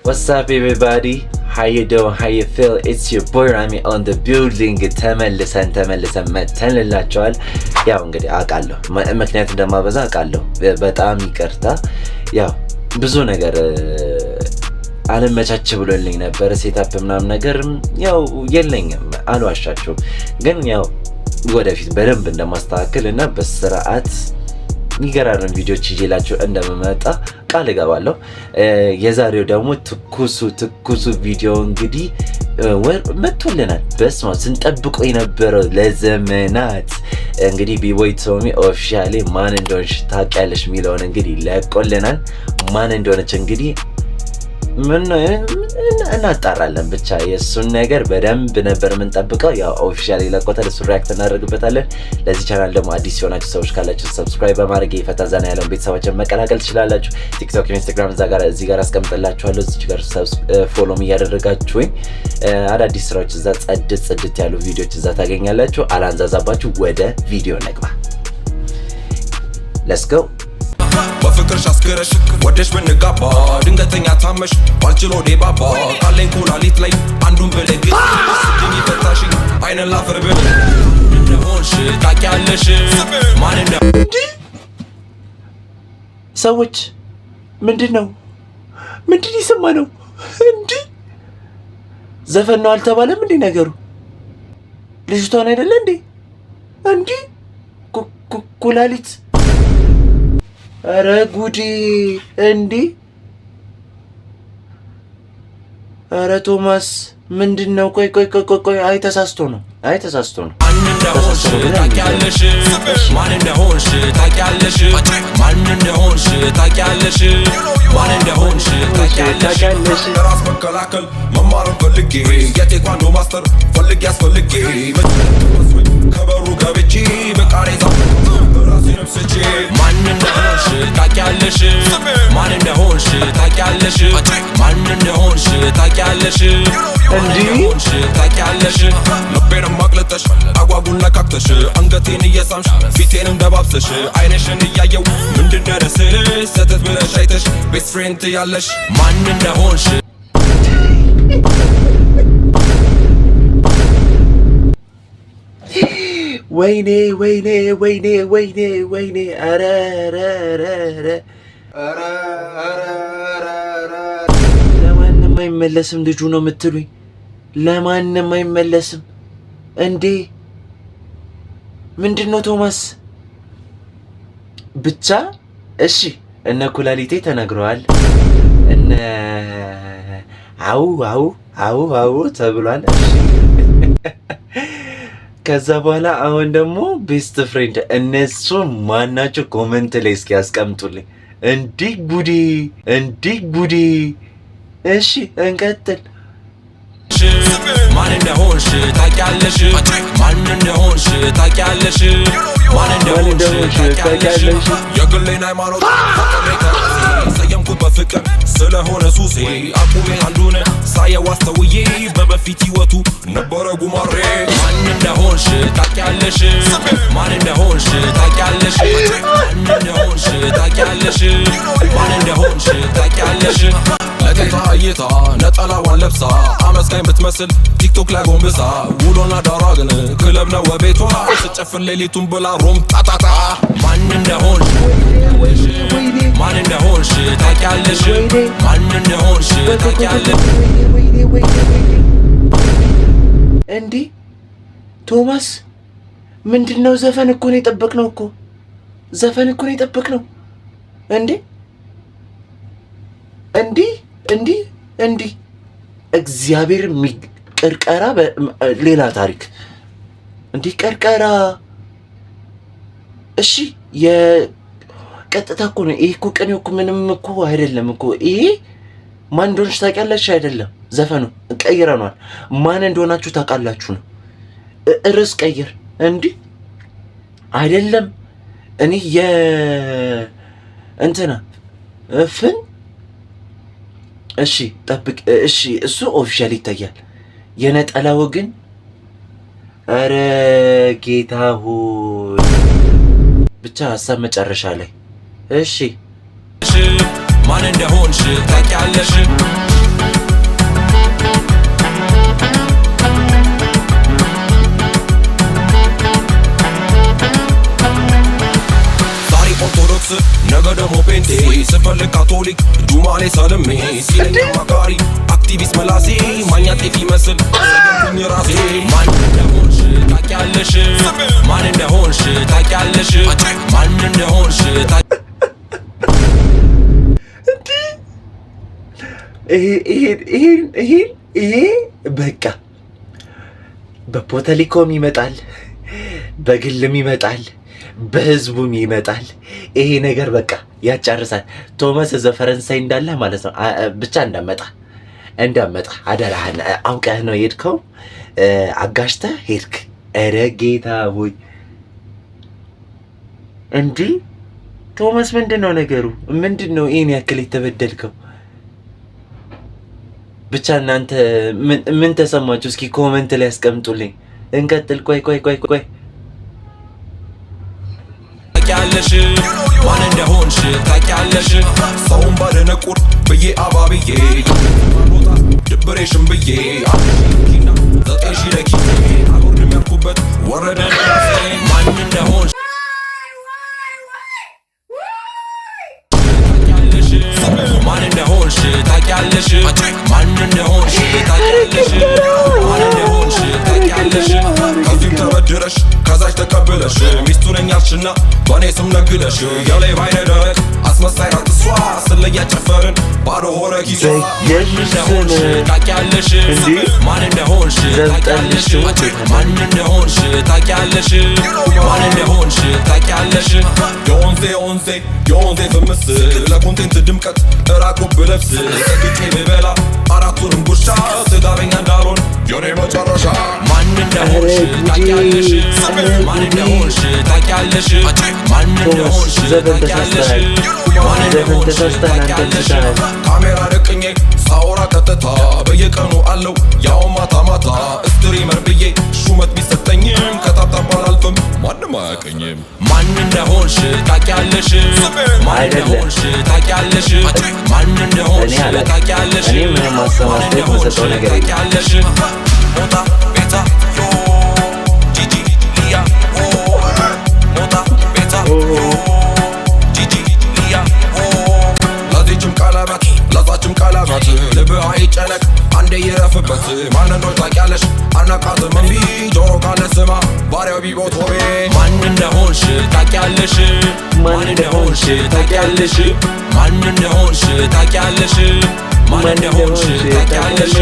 What's up, everybody? How you doing? How you feel? It's your boy Rami on the building. ተመልሰን ተመልሰን መተንላችኋል። ያው እንግዲህ አውቃለሁ ምክንያት እንደማበዛ አውቃለሁ። በጣም ይቅርታ። ያው ብዙ ነገር አለመቻች ብሎልኝ ነበረ። Setup ምናምን ነገር ያው የለኝም፣ አልዋሻችሁም። ግን ያው ወደፊት በደንብ እንደማስተካከል እና በስርዓት የሚገራርም ቪዲዮዎች ይዤላችሁ እንደምመጣ ቃል እገባለሁ። የዛሬው ደግሞ ትኩሱ ትኩሱ ቪዲዮ እንግዲህ መጥቶልናል። በስመ አብ፣ ስንጠብቀው የነበረው ለዘመናት እንግዲህ ቢቦይ ቶሚ officially ማን እንደሆንሽ ታውቂያለሽ የሚለውን እንግዲህ ለቆልናል። ማን እንደሆነች እንግዲህ ምን እናጣራለን። ብቻ የእሱን ነገር በደንብ ነበር የምንጠብቀው። ያው officially ለቆታል፣ እሱ react እናደርግበታለን። ለዚህ ቻናል ደግሞ አዲስ የሆናችሁ ሰዎች ካላችሁ subscribe በማድረግ የፈታ ዘና ያለውን ቤተሰባችን መቀላቀል ትችላላችሁ። ቲክቶክ፣ ኢንስታግራም እዛ ጋር እዚህ ጋር አስቀምጥላችኋለሁ። እዚህ ጋር follow ም እያደረጋችሁኝ አዳዲስ ስራዎች እዛ ጽድት ጽድት ያሉ ቪዲዮዎች እዛ ታገኛላችሁ። አላንዛዛባችሁ፣ ወደ ቪዲዮ ነግባ። Let's go. በፍቅርሽ አስክረሽ ወደሽ ብንጋባ ድንገተኛ ታመሽ ባልችሎ ዴባባ ካለኝ ኩላሊት ላይ አንዱን ብለግስ ስድኝ ፈታሽኝ አይነን ላፈር ብል እንደሆንሽ ታውቂያለሽ ማን እንደ ሰዎች፣ ምንድን ነው? ምንድን የሰማ ነው? እንዲህ ዘፈን ነው አልተባለም እንዴ? ነገሩ ልጅቷን አይደለ እንዴ? እንዲህ ኩላሊት፣ ኧረ ጉዴ! እንዲህ፣ ኧረ ቶማስ ምንድን ነው? ቆይ ቆይ ቆይ ቆይ ቆይ፣ አይ ተሳስቶ ነው፣ አይ ተሳስቶ ነው። ማን እንደሆንሽ ታውቂያለሽ፣ ማን እንደሆንሽ ታውቂያለሽ፣ ማን እንደሆንሽ ታውቂያለሽ፣ ማን እንደሆንሽ ታውቂያለሽ። ራስ መከላከል መማርን ፈልጌ የቴኳንዶ master ፈልጌ አስፈልጌ ከበሩ ገብቼ በቃሬዛ ራሴንም ስቼ ማን እንደሆንሽ ታውቂያለሽ፣ ማን እንደሆንሽ ታውቂያለሽ፣ ማን እንደሆንሽ ታውቂያለሽ፣ ማን እንደሆንሽ ታውቂያለሽ። ልቤንም አቅልጠሽ አጓጉል ነካክተሽ አንገቴን እየሳምሽ ፊቴንም ደባብሰሽ አይንሽን እያየው ምንድን ስልሽ ሰተት ብለሽ አይተሽ best friend ያለሽ ማን እንደሆንሽ። ወይኔ ወይኔ ወይኔ ወይኔ ወይኔ! ኧረ ኧረ ኧረ ኧረ! ለማንም አይመለስም ልጁ ነው የምትሉኝ? ለማንም አይመለስም እንዴ? ምንድን ነው ቶማስ? ብቻ እሺ፣ እነ ኩላሊቴ ተነግረዋል፣ እነ አው አው አው አው ተብሏል። እሺ፣ ከዛ በኋላ አሁን ደግሞ best friend እነሱ ማናቸው? Comment ላይ እስኪ ያስቀምጡልኝ። እንዲህ ጉዴ፣ እንዲህ ጉዴ! እሺ እንቀጥል። ማን እንደሆንሽ ታውቂያለሽ፣ ማን እንደሆንሽ ታውቂያለሽ፣ ማን እንደሆንሽ ታውቂያለሽ። የግሌን ሃይማኖት ፈጥሬ ከራሴ ሰየምኩት በፍቅር ስለሆነ ሱሴ አቁሜ አንዱን ሳየው አስተውዬ በበፊት ህይወቱ ነበረ ጉማሬ። ማን እንደሆንሽ ታውቂያለሽ፣ ማን እንደሆንሽ ታውቂያለሽ፣ ማን እንደሆንሽ ታውቂያለሽ፣ ማን እንደሆንሽ ታውቂያለሽ። ለጌታ እይታ ነጠላዋን ለብሳ አመስጋኝ ብትመስል ቲክቶክ ላይ ጎንብሳ ውሎና ዳሯ ግን ክለብ ነው ቤቷ ስጨፍን ሌሊቱን ብላ ሮም ጣጣጣ። ማን እንደሆንሽ፣ ማን እንደሆንሽ ታውቂያለሽ፣ ማን እንደሆንሽ ታውቂያለሽ። እንዲህ ቶማስ ምንድን ነው? ዘፈን እኮ ነው የጠበቅነው እኮ፣ ዘፈን እኮ ነው የጠበቅነው። እንዴ፣ እንዲህ እንዲህ እንዲህ እግዚአብሔር ቀርቀራ ሌላ ታሪክ፣ እንዲህ ቀርቀራ። እሺ የቀጥታ እኮ ነው ይሄ እኮ፣ ቅኔው እኮ ምንም እኮ አይደለም እኮ። ይሄ ማን እንደሆነች ታውቂያለሽ አይደለም ዘፈኑ፣ ቀይረኗል። ማን እንደሆናችሁ ታውቃላችሁ ነው። ርዕስ ቀይር እንዲህ አይደለም። እኔ የእንትና እፍን እሺ ጠብቅ። እሺ እሱ official ይታያል። የነጠላው ግን ኧረ ጌታ ሆይ፣ ብቻ ሀሳብ መጨረሻ ላይ እሺ። ማን እንደሆንሽ ታውቂያለሽ። ካቶሊክ ዱማሌ ሰልሜ ሲለኝ አማካሪ አክቲቪስት መላሴ ማኛ ጤፍ ይመስል ሰየምኩኝ ራሴ። ማን እንደሆንሽ ታውቂያለሽ፣ ማን እንደሆንሽ ታውቂያለሽ፣ ማን እንደሆንሽ። ይሄ በቃ በፖተሊኮም ይመጣል፣ በግልም ይመጣል፣ በህዝቡም ይመጣል። ይሄ ነገር በቃ ያጫርሳል። ቶማስ እዛ ፈረንሳይ እንዳለ ማለት ነው። ብቻ እንዳመጣ እንዳመጣ አደራህን። አውቀህ ነው የሄድከው፣ አጋሽተህ ሄድክ። ኧረ ጌታ ሆይ፣ እንዲህ ቶማስ ምንድን ነው ነገሩ? ምንድን ነው ይህን ያክል የተበደልከው? ብቻ እናንተ ምን ተሰማችሁ? እስኪ comment ላይ ያስቀምጡልኝ። እንቀጥል። ቆይ ቆይ ቆይ ቆይ። ታውቂያለሽ፣ ማን እንደሆንሽ ታውቂያለሽ። ሰውን ባደነቁር ብዬ አባብዬ ድብሬሽን ብዬ 9,000 ለኪሴ አልወርድም ያልኩበት ወረደ። ማን እንደሆንሽ ታውቂያለሽ፣ ማን እንደሆንሽ ታውቂያለሽ፣ ማን እንደሆንሽ ታውቂያለሽ፣ ማን እንደሆንሽ ታውቂያለሽ። ከዚህም ተበድረሽ ከዛች ተቀብለሽ ሚስቱ ነኝ ያልሽና በእኔ ስም ነግደሽ የሌባ አይነ ደረቅ አስመሳይ ናት እሷ። ስለያ ጨፈርን ባዶ ሆነ ኪሷ። ማን እንደሆንሽ ታውቂያለሽ፣ ማን እንደሆንሽ ታውቂያለሽ፣ ማን እንደሆንሽ ታውቂያለሽ፣ ማን እንደሆንሽ ታውቂያለሽ። የወንዜ የወንዜ የወንዜ ፍምስ ለ content ድምቀት እራቁ ብለብስ ጠግጬ ብበላ አራቱንም ጉርሻ ስጋበኛ እንዳልሆን የኔ መጨረሻ። ማን እንደሆንሽ ታውቂያለሽ፣ ማን እንደሆንሽ ታውቂያለሽ፣ ማን እንደሆንሽ ታውቂያለሽ፣ ማን እንደሆንሽ ታውቂያለሽ። ካሜራ ደቅኜ ሳወራ ቀጥታ በየቀኑ አለው ያው ማታ ማታ streamer ብዬ ሹመት ቢሰጠኝም ከ tap tap አላልፍም፣ ማንም አያቀኝም። ማን እንደሆንሽ ታውቂያለሽ፣ ማን እንደሆንሽ ታውቂያለሽ፣ ማን እንደሆንሽ ታውቂያለሽ፣ እኔ ምንም ሀሳብ ማን አስተያየት እንደሆንሽ የምሰጠው ነገር የለም። ታውቂያለሽ። ሞጣ ቤታ ዮ ጂጂ ሊያ ኦ ሞጣ ቤታ ዮ ጂጂ ሊያ ኦ ለዚችም ቀለበት ለዛችም ቀለበት ልብህ አይጨነቅ አንዴ ይረፍበት። ማን እንደሆነ ታውቂያለሽ፣ አናቃትም እምቢ ጆሮ ካለ ስማ ባሪያው ቢቦቶቤ። ማን እንደሆንሽ ታውቂያለሽ፣ ማን እንደሆንሽ ታውቂያለሽ፣ ማን እንደሆንሽ ታውቂያለሽ፣ ማን እንደሆንሽ ታውቂያለሽ።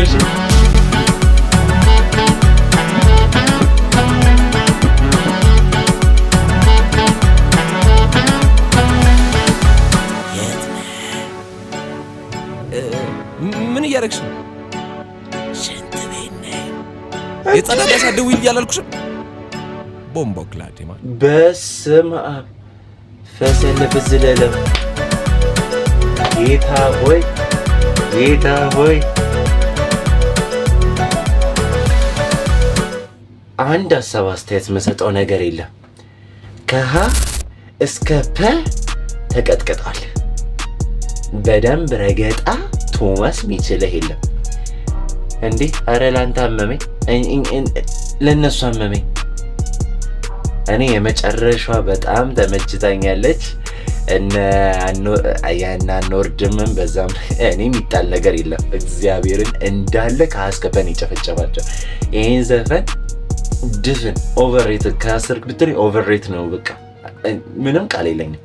ምን እያደረግሽ ነው? ሽንት ቤት ነኝ። የጸዳዳ ሳትደውይ እያላልኩሽም? ቦምቦ ክላዴ ማለት በስመ አብ፣ ፈስ ያለበት ዝለለም። ጌታ ሆይ፣ ጌታ ሆይ። አንድ ሀሳብ አስተያየት የምሰጠው ነገር የለም። ከሀ እስከ ፐ ተቀጥቅጧል። በደንብ ረገጣ ቶማስ የሚችልህ የለም እንዴ! አረ ለአንተ አመመኝ፣ ለእነሱ አመመኝ። እኔ የመጨረሻዋ በጣም ተመችታኛለች። እነ አንወርድምም በዛም እኔ የሚጣል ነገር የለም። እግዚአብሔርን እንዳለ ከሀ እስከ ፐ ነው የጨፈጨፋቸው። ይህን ዘፈን ድፍን overrated፣ ከ10 ብትለኝ overrated ነው። በቃ ምንም ቃል የለኝም።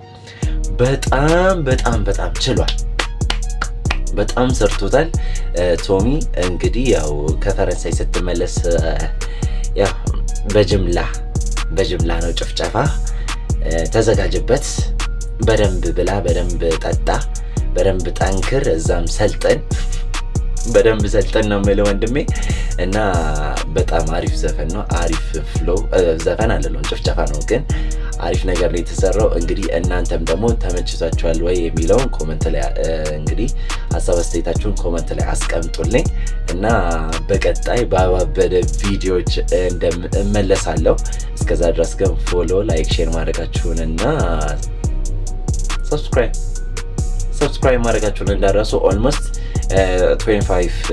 በጣም በጣም በጣም ችሏል። በጣም ሰርቶታል። ቶሚ እንግዲህ ያው ከፈረንሳይ ስትመለስ ያው በጅምላ በጅምላ ነው ጭፍጨፋ። ተዘጋጅበት። በደንብ ብላ፣ በደንብ ጠጣ፣ በደንብ ጠንክር፣ እዛም ሰልጥን፣ በደንብ ሰልጥን ነው የምልህ ወንድሜ። እና በጣም አሪፍ ዘፈን ነው። አሪፍ flow ዘፈን አለለውን ጭፍጨፋ ነው፣ ግን አሪፍ ነገር ነው የተሰራው። እንግዲህ እናንተም ደግሞ ተመችቷችኋል ወይ የሚለውን comment ላይ እንግዲህ ሀሳብ አስተያየታችሁን comment ላይ አስቀምጡልኝ እና በቀጣይ ባባበደ ቪዲዮዎች እመለሳለሁ። እስከዛ ድረስ ግን follow፣ like፣ share ማድረጋችሁን እና subscribe ማድረጋችሁን እንዳትረሱ። Almost 25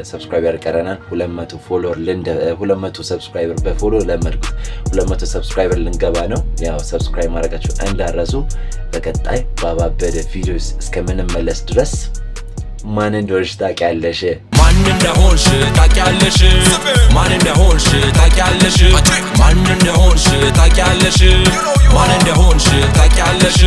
subscriber ቀረናል። 200 follower፣ 200 subscriber፣ በ follow ለመድኩት፣ 200 subscriber ልንገባ ነው። ያው subscribe ማድረጋችሁ እንዳትረሱ። በቀጣይ ባባበደ ቪዲዮ እስከምንመለስ ድረስ ማን እንደሆንሽ ታውቂያለሽ። ማን እንደሆንሽ ታውቂያለሽ። ማን እንደሆንሽ ታውቂያለሽ። ማን እንደሆንሽ ታውቂያለሽ። ማን እንደሆንሽ ታውቂያለሽ።